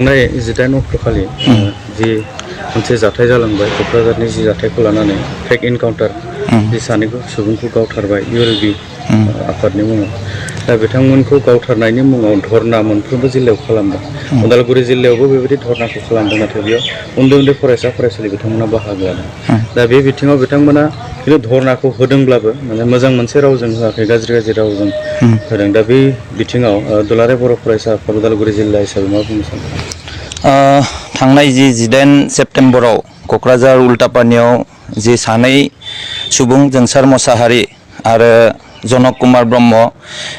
जिदाइन अक्ट'खालि जि मोनसे जाथाय जालांबाय क'क्राझारनि जि जाथायखौ लानानै फेक एनकाउन्टार जि सानैखौ सुबुंखौ गावथारबाय ULB आफादनि मुङाव दा बिथांमोनखौ गावथारनायनि मुङाव धरना मोनफ्रोमबो जिल्लायाव खालामदों उदालगुरि जिल्लायावबो बेबायदि धरनाखौ खालामदों नाथाय बेयाव उन्दै उन्दै फरायसा फरायसुलि बिथांमोना बाहागो लादों दा बे बिथिङाव बिथांमोना खिन्थु धरनाखौ होदोंब्लाबो माने मोजां मोनसे रावजों होआखै गाज्रि रावजों होदों दा बे बिथिङाव दुलाराय बर' फरायसा आफाद उदालगुरि जिल्ला हिसाबै मा बुंनो सानो थांनाय जि 19 सेप्तेम्बराव क'क्राझार उल्टापानियाव जि सानै सुबुं जोंसार मोसाहारि आरो जनक कुमार ब्रह्म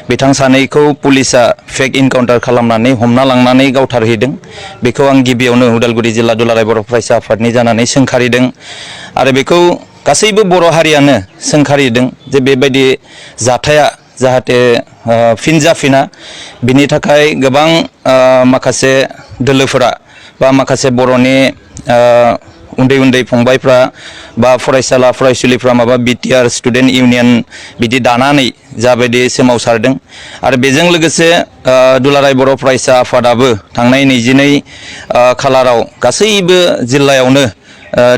बिथां सानैखौ पुलिसा फेक एनकाउन्टार खालामनानै हमना लांनानै गावथारहैदों बेखौ आं गिबियावनो उदालगुरि जिल्ला दुलाराय बर' फरायसा आफादनि जानानै सोंखारिदों आरो बेखौ गासैबो बर' हारियानो सोंखारिदों जे बेबायदि जाथाया जाहाथे फिन जाफिना बिनि थाखाय गोबां माखासे दोलोफोरा बा माखासे बर'नि उन्दै उन्दै फंबायफ्रा बा फरायसाला फरायसुलिफ्रा माबा BTR स्टुडेन्ट इउनियन बिदि दानानै जाबायदि सोमावसारदों आरो बेजों लोगोसे दुलाराय बर' फरायसा आफादाबो थांनाय 22 खालाराव गासैबो जिल्लायावनो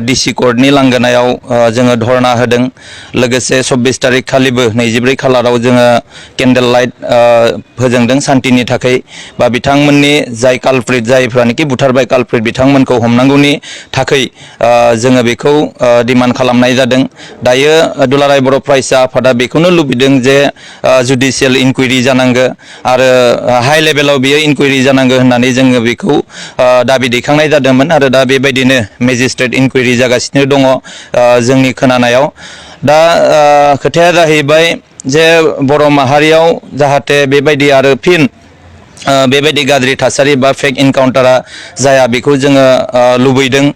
DC कर्टनि लांगोनायाव जोङो धरना होदों लोगोसे 24 तारिख खालिबो 24 खालाराव जोङो केन्डेल लाइट फोजोंदों शान्तिनि थाखाय बा बिथांमोननि जाय कालप्रिट जायफ्रानोखि बुथारबाय कालप्रिट बिथांमोनखौ हमनांगौनि थाखाय जोङो बेखौ डिमान्ड खालामनाय जादों दायो दुलाराय बर' फरायसा आफादा बेखौनो लुबैदों जे जुडिशियेल इनकुवेरि जानांगौ आरो हाइ लेभेलाव बियो इनकुवेरि जानांगौ होननानै जोङो बेखौ दाबि दैखांनाय जादोंमोन आरो दा बेबायदिनो मेजिस्ट्रेट इनकुवेरि जागासिनो दङ जोंनि खोनानायाव दा खोथाया जाहैबाय जे बर' माहारियाव जाहाथे बेबायदि आरो फिन बेबायदि गाज्रि थासारि बा फेक एनकाउन्टारा जाया बेखौ जोङो लुबैदों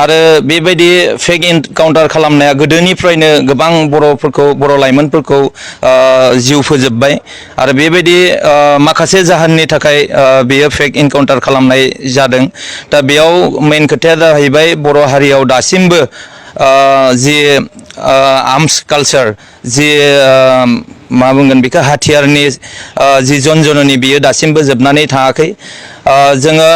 आरो बेबायदि फेक एनकाउन्टार खालामनाया गोदोनिफ्रायनो गोबां बर'फोरखौ बर' लाइमोनफोरखौ जिउ फोजोबबाय आरो बेबायदि माखासे जाहोननि थाखाय बेयो फेक एनकाउन्टार खालामनाय जादों दा बेयाव मेन खोथाया जाहैबाय बर' हारियाव दासिमबो जि आर्मस कालचार जि मा बुंगोन बेखौ हाथियारनि जि जनजननि बियो दासिमबो जोबनानै थाङाखै जोङो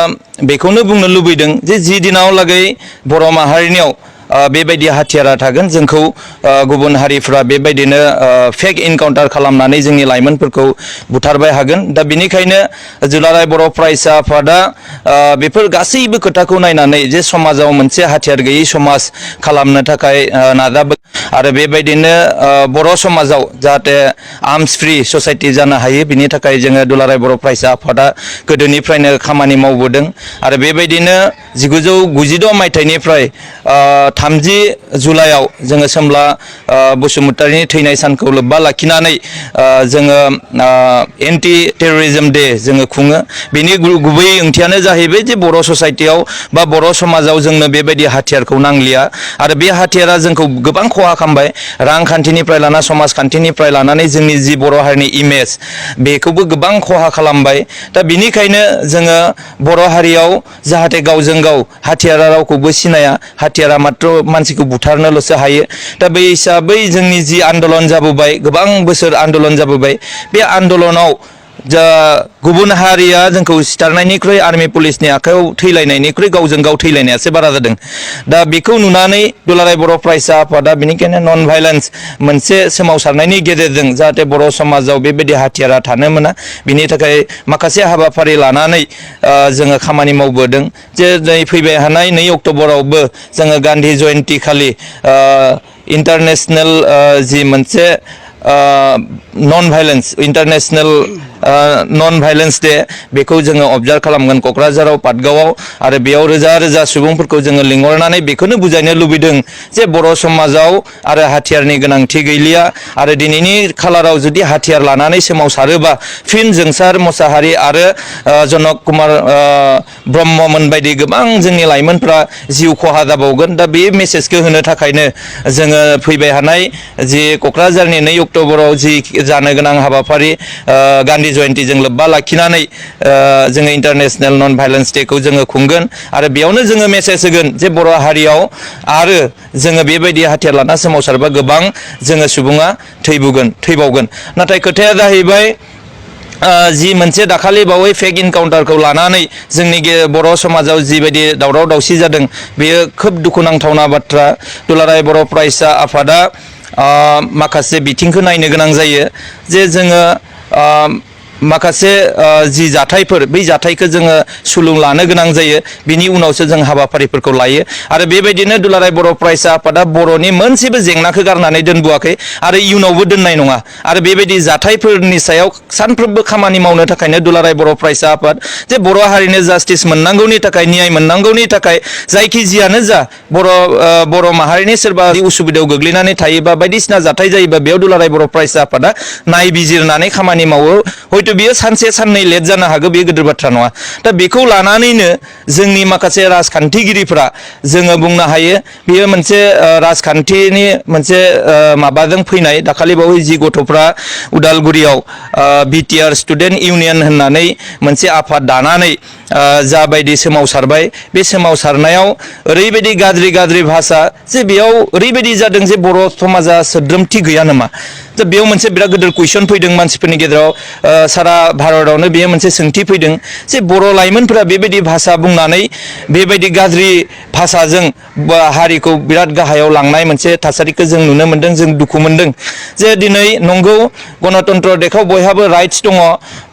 बेखौनो बुंनो लुबैदों जे जि दिनाव लागै बर' माहारिनियाव बेबायदि हाथियारा थागोन जोंखौ गुबुन हारिफ्रा बेबायदिनो फेक एनकाउन्टार खालामनानै जोंनि लाइमोनफोरखौ बुथारबाय हागोन दा बिनिखायनो दुलाराय बर' फरायसा आफादा बेफोर गासैबो खोथाखौ नायनानै जे समाजाव मोनसे हाथियार गैयै समाज खालामनो थाखाय नाजाबो आरो बेबायदिनो बर' समाजाव जाहाथे आर्मस फ्रि ससाइटि जानो हायो बिनि थाखाय जोङो दुलाराय बर' फरायसा आफादा गोदोनिफ्रायनो खामानि मावबोदों आरो बेबायदिनो 1996 मायथाइनिफ्राय 30 जुलाइआव जोङो सोमब्ला बसुमतारीनि थैनाय सानखौ लोब्बा लाखिनानै जोङो एन्टि टेररिज्म डे जोङो खुङो बेनि गुबै ओंथियानो जाहैबाय जे बर' ससाइटियाव बा बर' समाजाव जोंनो बेबायदि हाथियारखौ नांलिया आरो बे हाथियारा जोंखौ गोबां खहा खालामबाय रांखान्थिनिफ्राय लाना समाजखान्थिनिफ्राय लानानै जोंनि जि बर' हारिनि इमेज बेखौबो गोबां खहा खालामबाय दा बिनिखायनो जोङो बर' हारियाव जाहाथे गावजों गाव हाथियारा रावखौबो सिनाया हाथियारा मात्र मानसिखौ बुथारनोल'सो हायो दा बै हिसाबै जोंनि जि आन्दलन जाबोबाय गोबां बोसोर आन्दलन जाबोबाय बे आन्दलनाव जा गुबुन हारिया जोंखौ सिथारनायनिख्रुइ आर्मि पुलिसनि आखायाव थैलायनायनिख्रुइ गावजों गाव थैलायनायासो बारा जादों दा बेखौ नुनानै दुलाराय बर' फरायसा आफादा बेनिखायनो नन भाइलेन्स मोनसे सोमावसारनायनि गेजेरजों जाहाथे बर' समाजाव बेबायदि हाथियारा थानो मोना बिनि थाखाय माखासे हाबाफारि लानानै जोङो खामानि मावबोदों जे फैबाय हानाय 2 अक्ट'बरावबो जोङो गान्धी जयन्ती खालि इन्टारनेशनेल जि मोनसे नन भाइलेन्स इन्टारनेशनेल नन भाइलेन्स डे बेखौ जोङो अबजार्भ खालामगोन क'क्राझाराव पाटगावआव आरो बेयाव रोजा रोजा सुबुंफोरखौ जोङो लिंहरनानै बेखौनो बुजायनो लुबैदों जे बर' समाजाव आरो हाथियारनि गोनांथि गैलिया आरो दिनैनि खालाराव जुदि हाथियार लानानै सोमावसारोबा फिन जोंसार मोसाहारि आरो जनक कुमार ब्रह्ममोन बायदि गोबां जोंनि लाइमोनफ्रा जिउ खहा जाबावगोन दा बे मेसेजखौ होनो थाखायनो जोङो फैबाय हानाय जि क'क्राझारनि 2 अक्ट'बराव जि जानो गोनां हाबाफारि गान्धी जयन्तीजों लोब्बा लाखिनानै जोङो इन्टारनेशनेल नन भाइलेन्स डेखौ जोङो खुंगोन आरो बेयावनो जोङो मेसेज होगोन जे बर' हारियाव आरो जोङो बेबायदि हाथियार लाना सोमावसारबा गोबां जोङो सुबुङा थैबावगोन नाथाय खोथाया जाहैबाय जि मोनसे दाखालि बावै फेक इनकाउन्टारखौ लानानै जोंनि बर' समाजाव जिबायदि दावराव दावसि जादों बेयो खोब दुखुनांथावना बाथ्रा। दुलाराय बर' फरायसा आफादा माखासे बिथिंखौ नायनो गोनां जायो जे जोङो माखासे जि जाथायफोर बै जाथायखौ जोङो सुलुं लानो गोनां जायो बिनि उनावसो जों हाबाफारिफोरखौ लायो आरो बेबायदिनो दुलाराय बर' फरायसा आफादा बर'नि मोनसेबो जेंनाखौ गारनानै दोनबोआखै आरो इयुनावबो दोननाय नङा आरो बेबायदि जाथायफोरनि सायाव सानफ्रोमबो खामानि मावनो थाखायनो दुलाराय बर' फरायसा आफाद जे बर' हारिनो जास्टिस मोननांगौनि थाखाय न्याय मोननांगौनि थाखाय जायखिजायानो जा बर' माहारिनि सोरबा उसुबिदायाव गोग्लैनानै थायोबा बायदिसिना जाथाय जायोबा बेयाव दुलाराय बर' फरायसा आफादा नायबिजिरनानै खामानि मावो। हयथ' बियो सानसे साननै लेट जानो हागौ बेयो गिदिर बाथ्रा नङा। दा बेखौ लानानैनो जोंनि माखासे राजखान्थिगिरिफ्रा जोङो बुंनो हायो बेयो मोनसे राजखान्थिनि मोनसे माबाजों फैनाय दाखालि बावै जि गथ'फ्रा उदालगुरियाव बिटिआर स्टुडेन्ट इउनियन होननानै मोनसे आफाद दानानै जाबायदि सोमावसारबाय बे सोमावसारनायाव ओरैबायदि गाज्रि भाषा जे बेयाव ओरैबायदि जादों जे बर' समाजा सोद्रोमथि गैया नामा। दा बेयाव मोनसे बिराद गिदिर कुइसन फैदों मानसिफोरनि गेजेराव सारा भारतआवनो बेयो मोनसे सोंथि फैदों जे बर' लाइमोनफोरा बेबायदि भाषा बुंनानै बेबायदि गाज्रि भाषाजों हारिखौ बिराद गाहायाव लांनाय मोनसे थासारिखौ जों नुनो मोनदों। जों दुखु मोनदों जे दिनै नंगौ गणतन्त्र देशआव बयहाबो राइट्स दङ,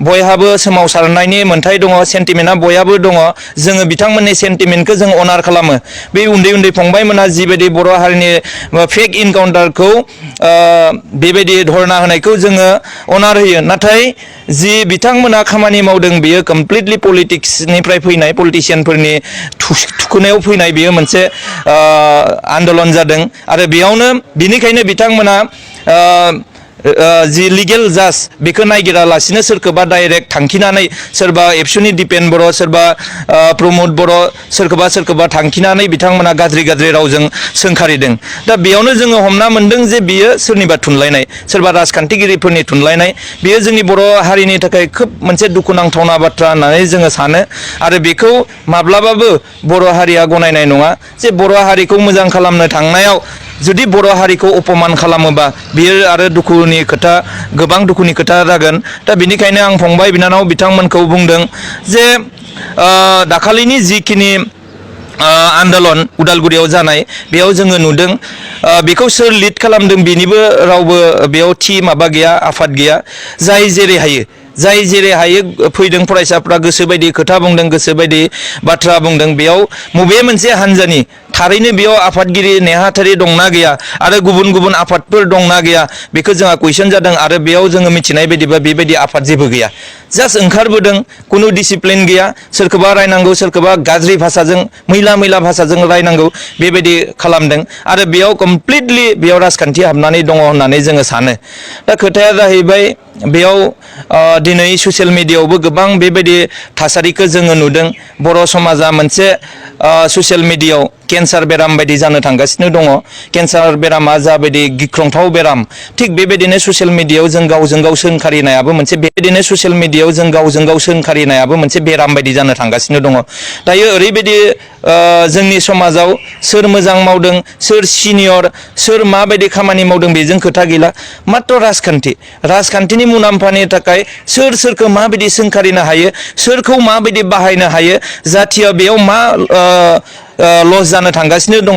बयहाबो सोमावसारनायनि मोन्थाय दङ, सेन्टिमेन्टआ बयहाबो दङ। जोङो बिथांमोननि सेन्टिमेन्टखौ जों अनार खालामो। बे उन्दै उन्दै फंबायमोना जिबायदि बर' हारिनि फेक इनकाउन्टारखौ बेबायदि धरना होनायखौ जोङो अनार होयो। नाथाय जि बिथांमोना खामानि मावदों बेयो कमप्लिटलि पलिटिक्सनिफ्राय फैनाय पलिटिसियानफोरनि थुखोनायाव फैनाय बेयो मोनसे आन्दलन जादों आरो बेयावनो बिनिखायनो बिथांमोना जि लिगेल जाज बेखौ नायगिरालासिनो सोरखौबा डाइरेक्ट थांखिनानै सोरबा एबसुनि दिपेन बर' सोरबा प्रमद बर' सोरखौबा थांखिनानै बिथांमोना गाज्रि रावजों सोंखारिदों। दा बेयावनो जोङो हमना मोनदों जे बियो सोरनिबा थुनलायनाय, सोरबा राजखान्थिगिरिफोरनि थुनलायनाय। बेयो जोंनि बर' हारिनि थाखाय खोब मोनसे दुखुनांथावना बाथ्रा होननानै जोङो सानो आरो बेखौ माब्लाबाबो बर' हारिया गनायनाय नङा जे बर' हारिखौ मोजां खालामनो थांनायाव जुदि बर' हारिखौ अपमान खालामोबा बियो आरो गोबां दुखुनि खोथा जागोन। दा बेनिखायनो आं फंबाय बिनानाव बिथांमोनखौ बुंदों जे दाखालिनि जिखिनि आन्दलन उदालगुरियाव जानाय बेयाव जोङो नुदों बेखौ सोर लिड खालामदों बेनिबो रावबो बेयाव थि माबा गैया, आफाद गैया। जाय जेरै हायो फैदों फरायसाफ्रा गोसोबायदि खोथा बुंदों, गोसोबायदि बाथ्रा बुंदों। बेयाव बबे मोनसे हान्जानि थारैनो बेयाव आफादगिरि नेहाथारि दंना गैया आरो गुबुन आफादफोर दंना गैया बेखौ जोंहा कुइसन जादों आरो बेयाव जोङो मिथिनाय बायदिबा बेबायदि आफाद जेबो गैया। जास्ट ओंखारबोदों, खुनु डिसिप्लिन गैया, सोरखौबा रायनांगौ सोरखौबा गाज्रि भाषाजों मैला भाषाजों रायनांगौ बेबायदि खालामदों आरो बेयाव कमप्लिटलि बेयाव राजखान्थि हाबनानै दङ होननानै जोङो सानो। दा खोथाया जाहैबाय बेयाव दिनै ससियेल मिडियायावबो गोबां बेबायदि थासारिखौ जोङो नुदों। बर' समाजा मोनसे ससियेल मिडियायाव केन्सार बेराम बायदि जानो थांगासिनो दङ। केन्सार बेरामा जाबायदि गिख्रंथाव बेराम, थिग बेबायदिनो ससियेल मिडियायाव जों गावजों गाव सोंखारिनायाबो मोनसे बेराम बायदि जानो थांगासिनो दङ। दायो ओरैबायदि जोंनि समाजाव सोर मोजां मावदों, सोर सिनियर, सोर माबायदि खामानि मावदों बेजों खोथा गैला। मात्र राजखान्थिनि मुलाम्फानि थाखाय सोरखौ माबायदि सोंखारिनो हायो, सोरखौ माबायदि बाहायनो हायो, जाथिया बेयाव मा लस जानो थांगासिनो दङ,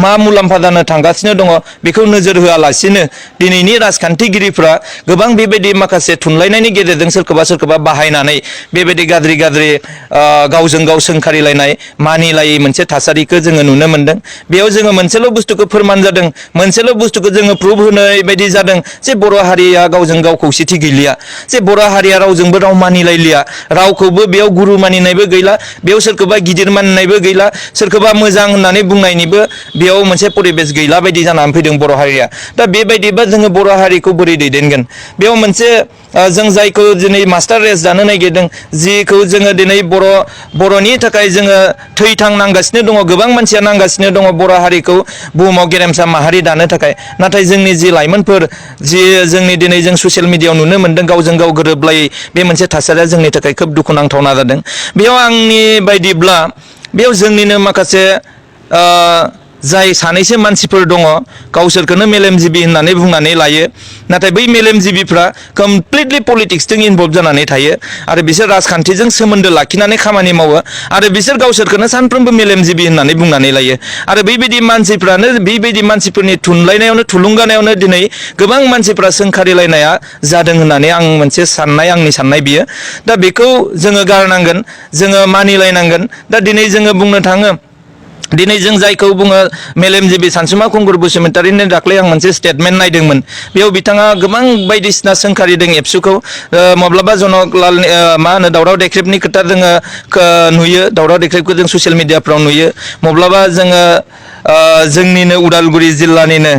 मा मुलाम्फा जानो थांगासिनो दङ बेखौ नोजोर होआलासिनो दिनैनि राजखान्थिगिरिफ्रा गोबां बेबायदि माखासे थुनलायनायनि गेजेरजों सोरखौबा बाहायनानै बेबायदि गाज्रि गावजों गाव सोंखारिलायनाय मानिलायै मोनसे थासारिखौ जोङो नुनो मोनदों। बेयाव जोङो मोनसेल' बुस्थुखौ फोरमान जादों, मोनसेल' बुस्थुखौ जोङो प्रुभ होनाय बायदि जादों जे बर' हारिया गावजों गाव खौसेथि गैलिया, जे बर' हारिया रावजोंबो राव मानिलायलिया, रावखौबो बेयाव गुरु मानिनायबो गैला, बेयाव सोरखौबा गिदिर मानिनायबो गैला, सोरखौबा मोजां होननानै बुंनायनिबो बेयाव मोनसे परिबेस गैला बायदि जानानै फैदों बर' हारिया। दा बेबायदिबा जोङो बर' हारिखौ बोरै दैदेनगोन? बेयाव मोनसे जों जायखौ दिनै मास्टार रेस जानो नागिरदों, जिखौ जोङो दिनै बर'नि थाखाय जोङो थैथां नांगासिनो दङ, गोबां मानसिया नांगासिनो दङ बर' हारिखौ बुहुमाव गेरेमसा माहारि दानो थाखाय। नाथाय जोंनि जि लाइमोनफोर जोंनि दिनै जों ससियेल मिडियायाव नुनो मोनदों गावजों गाव गोरोबलायै बे मोनसे थासारिया जोंनि थाखाय खोब दुखुनांथावना जादों। बेयाव आंनि बायदिब्ला बेयाव जोंनिनो माखासे जाय सानैसो मानसिफोर दङ गावसोरखौनो मेलेमजिबि होननानै बुंनानै लायो नाथाय बै मेलेमजिबिफ्रा कमप्लिटलि पलिटिक्सजों इनभल्भ जानानै थायो आरो बिसोर राजखान्थिजों सोमोन्दो लाखिनानै खामानि मावो आरो बिसोर गावसोरखौनो सानफ्रोमबो मेलेमजिबि होननानै बुंनानै लायो आरो बेबायदि मानसिफ्रानो बेबायदि मानसिफोरनि थुनलायनायावनो थुलुंगानायावनो दिनै गोबां मानसिफ्रा सोंखारिलायनाया जादों होननानै आं मोनसे साननाय आंनि साननाय बियो दा बेखौ जोङो गारनांगोन जोङो मानिलायनांगोन दा दिनै जोङो बुंनो थाङो दिनै जों जायखौ बुङो मेलेमजिबि सानसुमा खुंगुर बसुमतारिनि दाख्लै आं मोनसे स्टेटमेन्ट नायदोंमोन बेयाव बिथाङा गोबां बायदिसिना सोंखारिदों एबसुखौ माब्लाबा जनकलाल मा होनो दावराव देख्रेबनि खोथा जोङो नुयो दावराव देख्रेबखौ जों ससियेल मिडियाफ्राव नुयो माब्लाबा जोङो जोंनिनो उदालगुरि जिल्लानिनो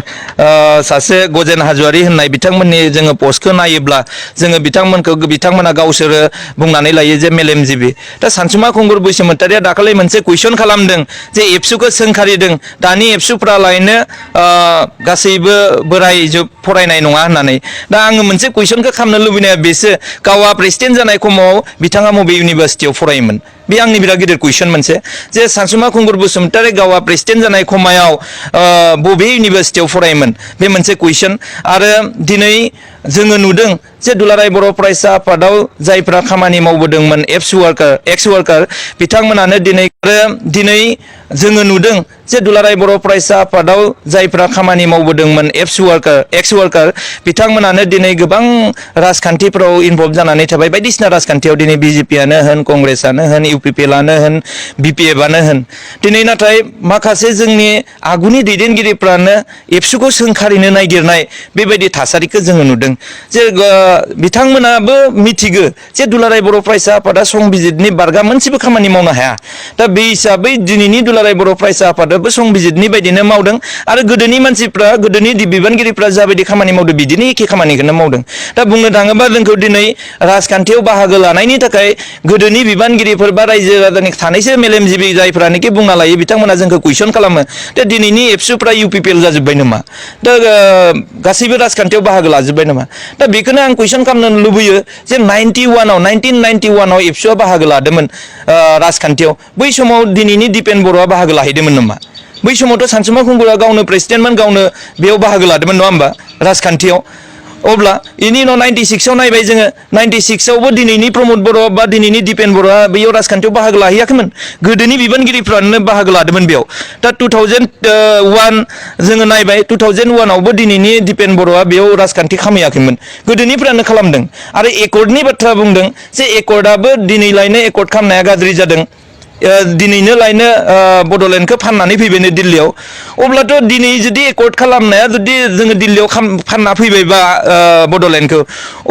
सासे गजेन हाज'वारि होननाय बिथांमोननि जोङो पस्टखौ नायोब्ला जोङो बिथांमोना गावसोरो बुंनानै लायो जे मेलेमजिबि दा सानसुमा खुंगुर बसुमतारिया दाखालि मोनसे कुइसन खालामदों जे एबसुखौ सोंखारिदों दानि एबसुफ्रालायनो गासैबो बोराय फरायनाय नङा होननानै दा आङो मोनसे कुइसनखौ खालामनो लुबैनाया बेसो गावआ प्रेसिडेन्ट जानाय समाव बिथाङा बबे इउनिभार्सिटियाव फरायोमोन बे आंनि बिराद गिदिर कुइसन मोनसे जे सानसुमा खुंगुर बसुमतारि गावआ प्रेसिडेन्ट जानाय समाव बबे इउनिभार्सिटियाव फरायोमोन बे मोनसे कुइसन आरो दिनै जोङो नुदों जे दुलाराय बर' फरायसा आफादाव जायफ्रा खामानि मावबोदोंमोन एक्स वार्कार बिथांमोनानो दिनै जोङो नुदों जे दुलाराय बर' फरायसा आफादाव जायफ्रा खामानि मावबोदोंमोन एक्स वार्कार बिथांमोनानो दिनै गोबां राजखान्थिफ्राव इनभल्भ जानानै थाबाय बायदिसिना राजखान्थियाव दिनै बिजेपियानो होन कंग्रेसआनो होन इउपिपिएलआनो होन बिपिएफआनो होन दिनै नाथाय माखासे जोंनि आगुनि दैदेनगिरिफ्रानो एबसुखौ सोंखारिनो नागिरनाय बेबायदि थासारिखौ जोङो नुदों जे बिथांमोनाबो मिथिगो जे दुलाराय बर' फरायसा आफादा संबिजितनि बारगा मोनसेबो खामानि मावनो हाया दा बे हिसाबै दिनैनि दुलाराय बर' फरायसा आफादाबो संबिजितनि बायदिनो मावदों आरो गोदोनि मानसिफ्रा गोदोनि बिबानगिरिफ्रा जाबायदि खामानि मावदों बिदिनो एखे खामानिखौनो मावदों दा बुंनो थाङोबा जोंखौ दिनै राजखान्थियाव बाहागो लानायनि थाखाय गोदोनि बिबानगिरिफोर बा रायजो राजानि सानैसो मेलेमजिबि जायफ्रानोखि बुंना लायो बिथांमोना जोंखौ कुइसन खालामो दा दिनैनि एबसुफ्रा इउपिपिएल जाजोब्बाय नामा दा गासैबो राजखान्थियाव बाहागो लाजोब्बाय नामा दा बेखौनो आं कुइसन खालामनो लुबैयो जे 1991आव एबसुआ बाहागो लादोंमोन राजखान्थियाव बै समाव दिनैनि दिपेन बर'आ बाहागो लाहैदोंमोन नामा बै समावथ' सानसुमा खुंगुरा गावनो प्रेसिडेन्टमोन गावनो बेयाव बाहागो लादोंमोन नङा होमबा राजखान्थियाव अब्ला बेनि उनाव 96आव नायबाय जोङो 96आवबो दिनैनि प्रमद बर' बा दिनैनि दिपेन बर'आ बेयाव राजखान्थियाव बाहागो लाहैयाखैमोन गोदोनि बिबानगिरिफ्रानो बाहागो लादोंमोन बेयाव दा 2001 जोङो नायबाय 2001आवबो दिनैनि दिपेन बर'आ बेयाव राजखान्थि खामायाखैमोन गोदोनिफ्रानो खालामदों आरो एकर्डनि बाथ्रा बुंदों जे एकर्डआबो दिनैलायनो एकर्ड खालामनाया गाज्रि जादों दिनैनो लायनो बड'लेण्डखौ फाननानै फैबायनो दिल्लीयाव अब्लाथ' दिनै जुदि एकर्ड खालामनाया जुदि जोङो दिल्लीयाव फानना फैबायबा बड'लेण्डखौ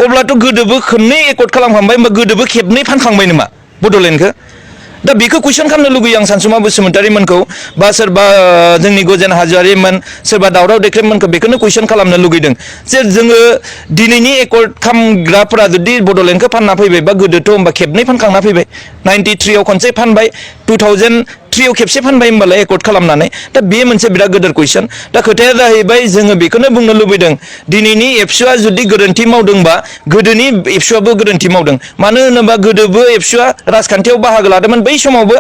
अब्लाथ' गोदोबो खननै एकर्ड खालामखांबाय होमबा गोदोबो खेबनै फानखांबाय नामा बड'लेण्डखौ दा बेखौ कुइसन खालामनो लुगैयो आं सानसुमा बसुमतारिमोनखौ बा सोरबा जोंनि गजेन हाज'वारिमोन सोरबा दावराव देख्रेबमोनखौ बेखौनो कुइसन खालामनो लुगैदों जे जोङो दिनैनि एकर्ड खालामग्राफोरा जुदि बड'लेण्डखौ फानना फैबाय बा गोदोथ' होमबा खेबनै फानखांना फैबाय 93आव खनसे फानबाय 2003आव खेबसे फानबाय होमबालाय एकर्ड खालामनानै दा बे मोनसे बिराद गिदिर कुइसन दा खोथाया जाहैबाय जोङो बेखौनो बुंनो लुबैदों दिनैनि एबसुआ जुदि गोरोन्थि मावदोंबा गोदोनि एबसुआबो गोरोन्थि मावदों मानो होनोबा गोदोबो एबसुआ राजखान्थियाव बाहागो लादोंमोन बै समावबो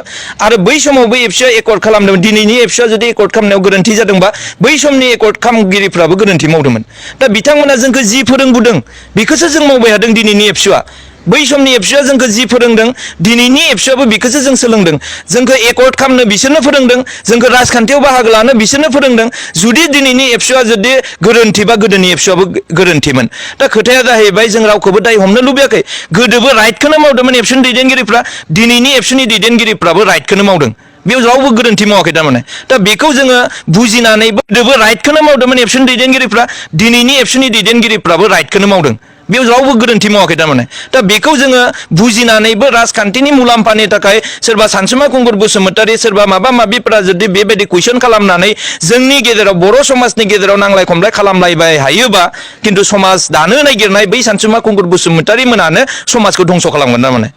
आरो बै समावबो एबसुआ एकर्ड खालामदोंमोन दिनैनि एबसुआ जुदि एकर्ड खालामनायाव गोरोन्थि जादोंबा बै समनि एकर्ड खालामगिरिफ्राबो गोरोन्थि मावदोंमोन दा बिथांमोना जोंखौ जि फोरोंबोदों बेखौसो जों मावबाय थादों दिनैनि एबसुआ बै समनि एबसुआ जोंखौ जि फोरोंदों दिनैनि एबसुआबो बेखौसो जों सोलोंदों जोंखौ एकर्ड खालामनो बिसोरनो फोरोंदों जोंखौ राजखान्थियाव बाहागो लानो बिसोरनो फोरोंदों जुदि दिनैनि एबसुआ जुदि गोरोन्थि बा गोदोनि एबसुआबो गोरोन्थिमोन दा खोथाया जाहैबाय जों रावखौबो दाय हमनो लुबैयाखै गोदोबो राइटखौनो मावदोंमोन एबसुनि दैदेनगिरिफ्रा दिनैनि एबसुनि दैदेनगिरिफ्राबो राइटखौनो मावदों बेयाव रावबो गोरोन्थि मावाखै थारमाने दा बेखौ जोङो बुजिनानै गोदोबो राइटखौनो मावदोंमोन एबसुनि दैदेनगिरिफ्रा दिनैनि एबसुनि दैदेनगिरिफ्राबो राइटखौनो मावदों बेयाव रावबो गोरोन्थि मावाखै थारमाने दा बेखौ जोङो बुजिनानैबो राजखान्थिनि मुलाम्फानि थाखाय सोरबा सानसुमा खुंगुर बसुमतारि सोरबा माबा माबिफ्रा जुदि बेबायदि कुइसन खालामनानै जोंनि गेजेराव बर' समाजनि गेजेराव नांलाय खमलाय खालामलायबाय हायोबा खिन्थु समाज दानो नागिरनाय बै सानसुमा खुंगुर बसुमतारि मोनानो समाजखौ धंस' खालामगोन थारमाने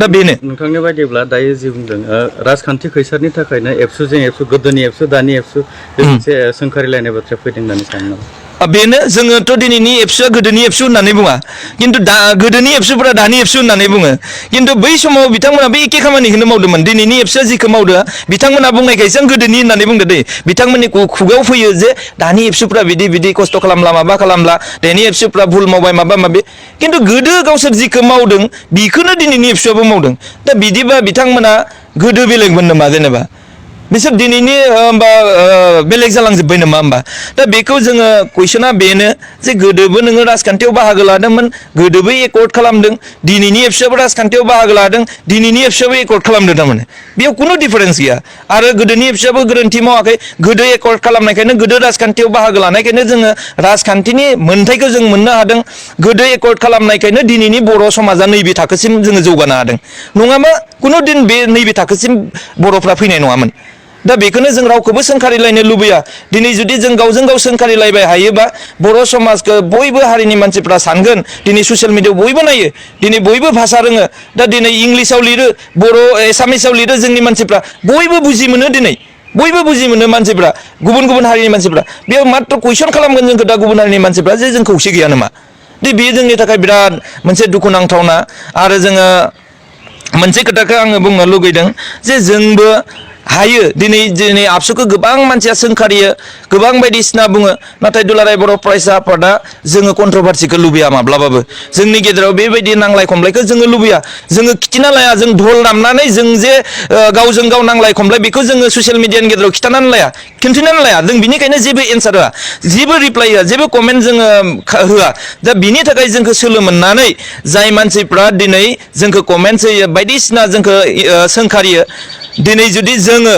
दा बेनो नोंथांनि बायदिब्ला दायो जि बुंदों राजखान्थि खैसारनि थाखायनो एबसुजों एबसु गोदोनि एबसु दानि एबसु बे मोनसे सोंखारिलायनाय बाथ्रा फैदों होननानै सानो नामा बेनो जोङोथ' दिनैनि एबसुआ गोदोनि एबसु होननानै बुङा खिन्थु दा गोदोनि एबसुफोरा दानि एबसु होननानै बुङो खिन्थु बै समाव बिथांमोना बे एखे खामानिखौनो मावदोंमोन दिनैनि एबसुआ जिखौ मावदो बिथांमोना बुंनायखायसो आं गोदोनि होननानै बुंदो दै बिथांमोननि खुगायाव फैयो जे दानि एबसुफ्रा बिदि खस्थ' खालामला माबा खालामला दानि एबसुफ्रा भुल मावबाय माबा माबि खिन्थु गोदो गावसोर जिखौ मावदों बेखौनो दिनैनि एबसुआबो मावदों दा बिदिबा बिथांमोना गोदो बेलेगमोन नामा जेनेबा बिसोर दिनैनि होमबा बेलेग जालांजोब्बाय नामा होमबा दा बेखौ जोङो कुइसना बेनो जे गोदोबो नोङो राजखान्थियाव बाहागो लादोंमोन गोदोबो एकर्ड खालामदों दिनैनि एबसुआबो राजखान्थियाव बाहागो लादों दिनैनि एबसुआबो एकर्ड खालामदों थारमाने बेयाव खुनु डिफारेन्स गैया आरो गोदोनि एबसुआबो गोरोन्थि मावाखै गोदो एकर्ड खालामनायखायनो गोदो राजखान्थियाव बाहागो लानायखायनो जोङो राजखान्थिनि मोन्थायखौ जों मोननो हादों गोदो एकर्ड खालामनायखायनो दिनैनि बर' समाजा नैबे थाखोसिम जोङो जौगानो हादों नङाबा कुनु दिन बे नैबे थाखोसिम बर'फ्रा फैनाय नङामोन दा बेखौनो जों रावखौबो सोंखारिलायनो लुबैया दिनै जुदि जों गावजों गाव सोंखारिलायबाय हायोबा बर' समाजखौ बयबो हारिनि मानसिफ्रा सानगोन दिनै ससियेल मिडियायाव बयबो नायो दिनै बयबो भाषा रोङो दा दिनै इंलिसाव लिरो बर' एसामिसाव लिरो जोंनि मानसिफ्रा बयबो बुजि मोनो दिनै बयबो बुजि मोनो मानसिफ्रा गुबुन गुबुन हारिनि मानसिफ्रा बेयाव मात्र कुइसन खालामगोन जोंखौ दा गुबुन हारिनि मानसिफ्रा जे जों खौसे गैया नामा दे बेयो जोंनि थाखाय बिराद मोनसे दुखुनांथावना आरो जोङो मोनसे खोथाखौ आङो बुंनो लुगैदों जे जोंबो हायो दिनै आबसुखौ गोबां मानसिया सोंखारियो गोबां बायदिसिना बुङो नाथाय दुलाराय बर' फरायसा आफादा जोङो कन्ट्रभारसिखौ लुबैया माब्लाबाबो जोंनि गेजेराव बेबायदि नांलाय खमलायखौ जोङो लुबैया जोङो खिथिना लाया जों धल दामनानै जों जे गावजों गाव नांलाय खमलाय बेखौ जोङो ससियेल मिडियानि गेजेराव खिन्थानानै लाया खिन्थिनानै लाया जों बिनिखायनो जेबो एन्सार होआ जेबो रिप्लाइ होआ जेबो कमेन्ट जोङो होआ दा बिनि थाखाय जोंखौ सोलो मोननानै जाय मानसिफ्रा दिनै जोंखौ कमेन्टस होयो बायदिसिना जोंखौ सोंखारियो दिनै जुदि जोङो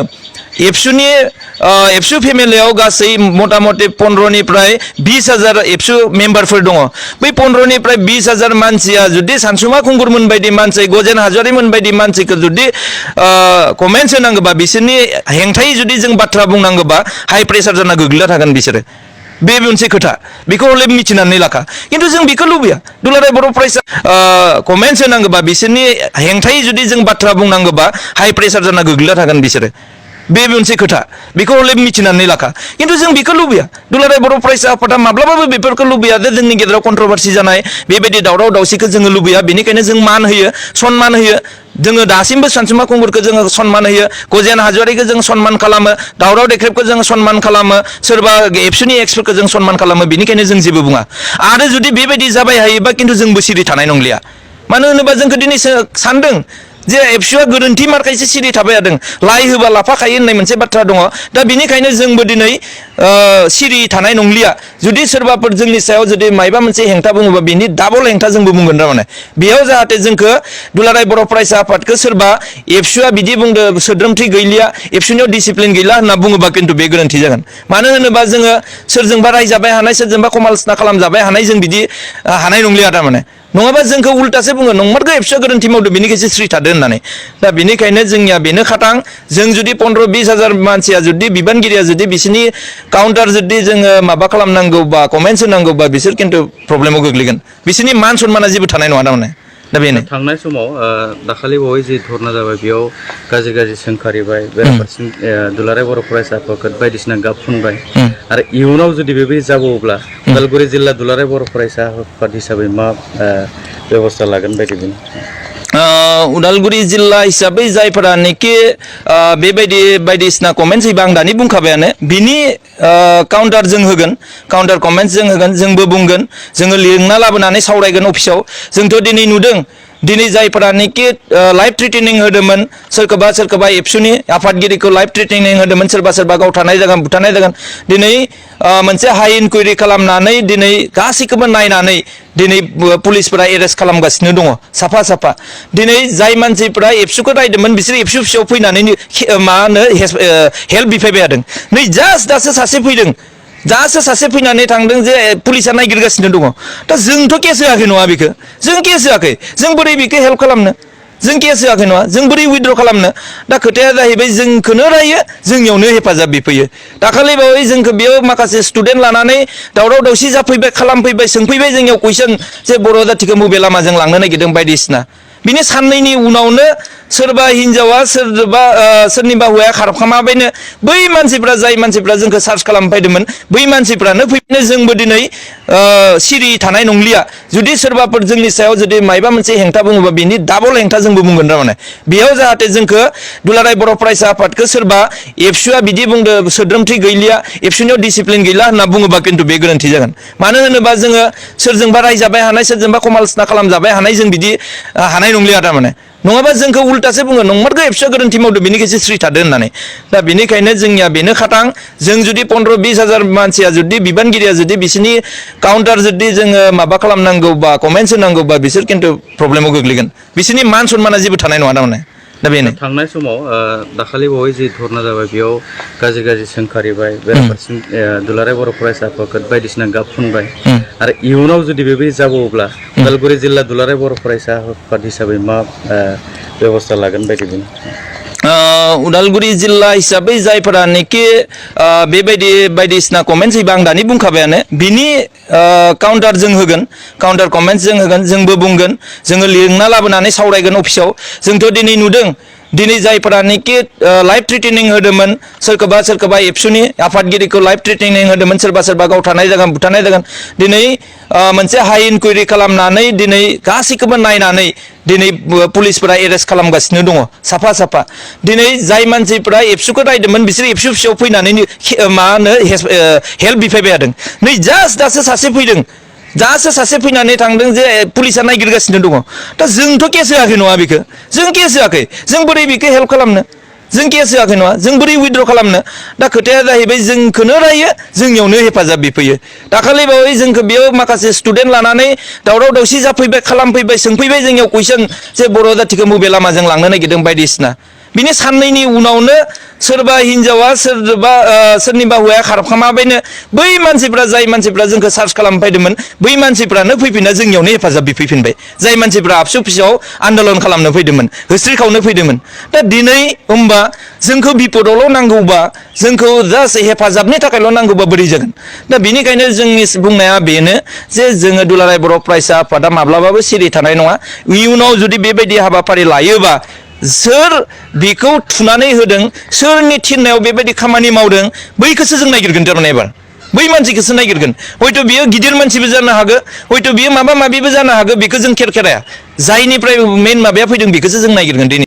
एबसु फेमिलियाव गासै मथा मथि 15निफ्राय 20,000 एबसु मेम्बारफोर दङ बै 15निफ्राय 20,000 मानसिया जुदि सानसुमा खुंगुरमोन बायदि मानसि गजेन हाज'वारिमोन बायदि मानसिखौ जुदि कमेन्टस होनांगौबा बिसोरनि हेंथायै जुदि जों बाथ्रा बुंनांगौबा हाइ प्रेसार जाना गोग्लैना थागोन बिसोरो बे मोनसे खोथा बेखौ हले मिथिनानै लाखा खिन्थु जों बेखौ लुबैया दुलाराय बर' फरायसा कमेन्टस होनांगौबा बिसोरनि हेंथायै जुदि जों बाथ्रा बुंनांगौबा हाइ प्रेसार जाना गोग्लैना थागोन बिसोरो बे मोनसे खोथा बेखौ हले मिथिनानै लाखा खिन्थु जों बेखौ लुबैया दुलाराय बर' फरायसा आफादा माब्लाबाबो बेफोरखौ लुबैया जे जोंनि गेजेराव कन्ट्रभारसि जानाय बेबायदि दावराव दावसिखौ जोङो लुबैया बेनिखायनो जों मान होयो सनमान होयो जोङो दासिमबो सानसुमा खुंगुरखौ जोङो सनमान होयो गजेन हाज'वारिखौ जों सनमान खालामो दावराव देख्रेबखौ जों सनमान खालामो सोरबा एबसुनि एक्सफोरखौ जों सनमान खालामो बेनिखायनो जों जेबो बुङा आरो जुदि बेबायदि जाबाय हायोबा खिन्थु जोंबो सिरि थानाय नंलिया मानो होनोबा जोंखौ दिनै सानदों जे एबसुआ गोरोन्थि मारखायसो सिरि थाबाय थादों लाइ होबा लाफा खायो होननाय मोनसे बाथ्रा दङ दा बेनिखायनो जोंबो दिनै सिरि थानाय नंलिया जुदि सोरबाफोर जोंनि सायाव जुदि मायबा मोनसे हेंथा बुङोबा बिनि डाबल हेंथा जोंबो बुंगोन थारमाने बेयाव जाहाथे जोंखौ दुलाराय बर' फरायसा आफादखौ सोरबा एबसुआ बिदि बुंदो सोद्रोमथि गैलिया एबसुनियाव डिसिप्लिन गैला होनना बुङोबा खिन्थु बे गोरोन्थि जागोन मानो होनोबा जोङो सोरजोंबा रायजाबाय हानाय सोरजोंबा समालसना खालामजाबाय हानाय जों बिदि हानाय नंलिया थारमाने नङाबा जोंखौ उल्टासो बुङो नंमारगौ एबसुआ गोरोन्थि मावदो बेनिखायसो स्रि थादो होननानै दा बेनिखायनो जोंनिया बेनो खाथां जों जुदि 15-20 मानसिया जुदि बिबानगिरिया जुदि बिसोरनि काउन्टार जुदि जोङो माबा खालामनांगौबा कमेन्टस होनांगौबा बिसोर खिन्थु प्रब्लेमाव गोग्लैगोन बिसोरनि मान सन्माना जेबो थानाय नङा थारमाने दा बेनो थांनाय समाव दाखालि बावै जि धरना जाबाय बेयाव गाज्रि सोंखारिबाय बेराफारसेथिं दुलाराय बर' फरायसा आफाद बायदिसिना गाब फुनबाय आरो इयुनाव जुदि बेबायदि जाबावोब्ला उदालगुरि जिल्ला दुलाराय बर' फरायसा आफाद हिसाबै मा बेबस्था लागोन बायदि बुङो उदालगुरि जिल्ला हिसाबै जायफोरानोखि बेबायदि बायदिसिना कमेन्टस होयोबा आं दानि बुंखाबायानो बिनि काउन्टार जों होगोन काउन्टार कमेन्टस जों होगोन जोंबो बुंगोन जोङो लिंना लाबोनानै सावरायगोन अफिसाव जोंथ' दिनै नुदों दिनै जायफोरानोखि लाइभ थ्रेटेनिं होदोंमोन सोरखौबा एबसुनि आफादगिरिखौ लाइभ थ्रेटेनिं होदोंमोन सोरबा गावथानाय जागोन बुथारनाय जागोन दिनै मोनसे हाइ इनकुवारि खालामनानै दिनै गासैखौबो नायनानै दिनै पुलिसफोरा एरेस्ट खालामगासिनो दङ साफा दिनै जाय मानसिफ्रा एबसुखौ नायदोंमोन बिसोर एबसु फिसायाव फैनानै मा होनो हेल्प बिफायबाय थादों नै दासो सासे फैदों दासो सासे फैनानै थांदों जे पुलिसा नायगिरगासिनो दङ दा जोंथ' केस होआखै नङा बेखौ जों केस होआखै जों बोरै बेखौ हेल्प खालामनो जों केस होआखै नङा जों बोरै उइथड्र खालामनो दा खोथाया जाहैबाय जोंखौनो रायो जोंनियावनो हेफाजाब बिफैयो दाखालि बावै जोंखौ बेयाव माखासे स्टुडेन्ट लानानै दावराव दावसि जाफैबाय खालामफैबाय सोंफैबाय जोंनियाव कुइसन जे बर' जाथिखौ बबे लामाजों लांनो नागिरदों बायदिसिना बिनि साननैनि उनावनो सोरबा हिनजावा सोरनिबा हौवाया खारखामाबायनो बै मानसिफ्रा जाय मानसिफ्रा जोंखौ सार्च खालामनो फैदोंमोन बै मानसिफ्रानो फैनो जोंबो दिनै सिरि थानाय नंलिया जुदि सोरबाफोर जोंनि सायाव जुदि मायबा मोनसे हेंथा बुङोबा बिनि डाबल हेंथा जोंबो बुंगोन थारमाने बेयाव जाहाथे जोंखौ दुलाराय बर' फरायसा आफादखौ सोरबा एबसुआ बिदि बुंदो सोद्रोमथि गैलिया एबसुनियाव डिसिप्लिन गैला होनना बुङोबा खिन्थु बे गोरोन्थि जागोन मानो होनोबा जोङो सोरजोंबा रायजाबाय हानाय सोरजोंबा समालोचना खालामजाबाय हानाय जों बिदि हानाय नंलिया थारमाने नङाबा जोंखौ उल्टासो बुङो नंमारगौ एबसुआ गोरोन्थि मावदो बेनिखायसो स्रि थादो होननानै दा बेनिखायनो जोंनिया बेनो खाथां जों जुदि 15-20 हाजार मानसिया जुदि बिबानगिरिया जुदि बिसोरनि काउन्टार जुदि जोङो माबा खालामनांगौ बा कमेन्ट्स होनांगौबा बिसोर खिन्थु प्रब्लेमाव गोग्लैगोन बिसोरनि मान सन्माना जेबो थानाय नङा थारमाने दा बेनो थांनाय समाव दाखालि बावै जि धरना जाबाय बेयाव गाज्रि सोंखारिबाय बेराफारसेथिं दुलाराय बर' फरायसा आफाद बायदिसिना गाब फुनबाय आरो इयुनाव जुदि बेबायदि जाबावोब्ला उदालगुरि जिल्ला दुलाराय बर' फरायसा आफाद हिसाबै मा बेबस्था लागोन बायदि बुङो उदालगुरि जिल्ला हिसाबै जायफोरानोखि बेबायदि बायदिसिना कमेन्ट्स होयोबा आं दानि बुंखाबायानो बिनि काउन्टार जों होगोन काउन्टार कमेन्ट्स जों होगोन जोंबो बुंगोन जोङो लिरना लाबोनानै सावरायगोन अफिसाव जोंथ' दिनै नुदों दिनै जायफोरानोखि लाइफ थ्रेटेनिं होदोंमोन सोरखौबा एबसुनि आफादगिरिखौ लाइफ थ्रेटेनिं होदोंमोन सोरबा गावथारनाय जागोन बुथारनाय जागोन दिनै मोनसे हाइ इनकुवेरि खालामनानै दिनै गासैखौबो नायनानै दिनै पुलिसफोरा एरेस्ट खालामगासिनो दङ साफा दिनै जाय मानसिफोरा एबसुखौ रायदोंमोन बिसोर एबसु फिसाव फैनानै मा होनो हेल्प बिफायबाय थादों नै दासो सासे फैदों दासो सासे फैनानै थांदों जे पुलिसा नायगिरगासिनो दङ दा जोंथ' केस होआखै नङा बेखौ जों केस होआखै जों बोरै बेखौ हेल्प खालामनो जों केस होआखै नङा जों बोरै उइथड्र खालामनो दा खोथाया जाहैबाय जोंखौनो रायो जोंनियावनो हेफाजाब बिफैयो दाखालि बावै जोंखौ बेयाव माखासे स्टुडेन्ट लानानै दावराव दावसि जाफैबाय खालामफैबाय सोंफैबाय जोंनियाव कुइसन जे बर' जाथिखौ बबे लामाजों लांनो नागिरदों बायदिसिना बिनि साननैनि उनावनो सोरबा हिनजावा सोरनिबा हौवाया खारखामाबायनो बै मानसिफ्रा जाय मानसिफ्रा जोंखौ सार्च खालामनो फैदोंमोन बै मानसिफ्रानो फैफिनना जोंनियावनो हेफाजाब बिफैफिनबाय जाय मानसिफ्रा आबसु अफिसाव आन्दलन खालामनो फैदोंमोन होस्रिखावनो फैदोंमोन दा दिनै होमबा जोंखौ बिपदावल' नांगौबा जोंखौ जास्ट हेफाजाबनि थाखायल' नांगौबा बोरै जागोन दा बेनिखायनो जोंनि बुंनाया बेनो जे जोङो दुलाराय बर' फरायसा आफादा माब्लाबाबो सिरि थानाय नङा इयुनाव जुदि बेबायदि हाबाफारि लायोबा सोर बेखौ थुनानै होदों सोरनि थिननायाव बेबायदि खामानि मावदों बैखौसो जों नागिरगोन थारमाने एबार बै मानसिखौसो नागिरगोन हयथ' बियो गिदिर मानसिबो जानो हागौ हयथ' बियो माबा माबिबो जानो हागौ बेखौ जों खेरखेराया जायनिफ्राय मेन माबाया फैदों बेखौसो जों नागिरगोन दिनै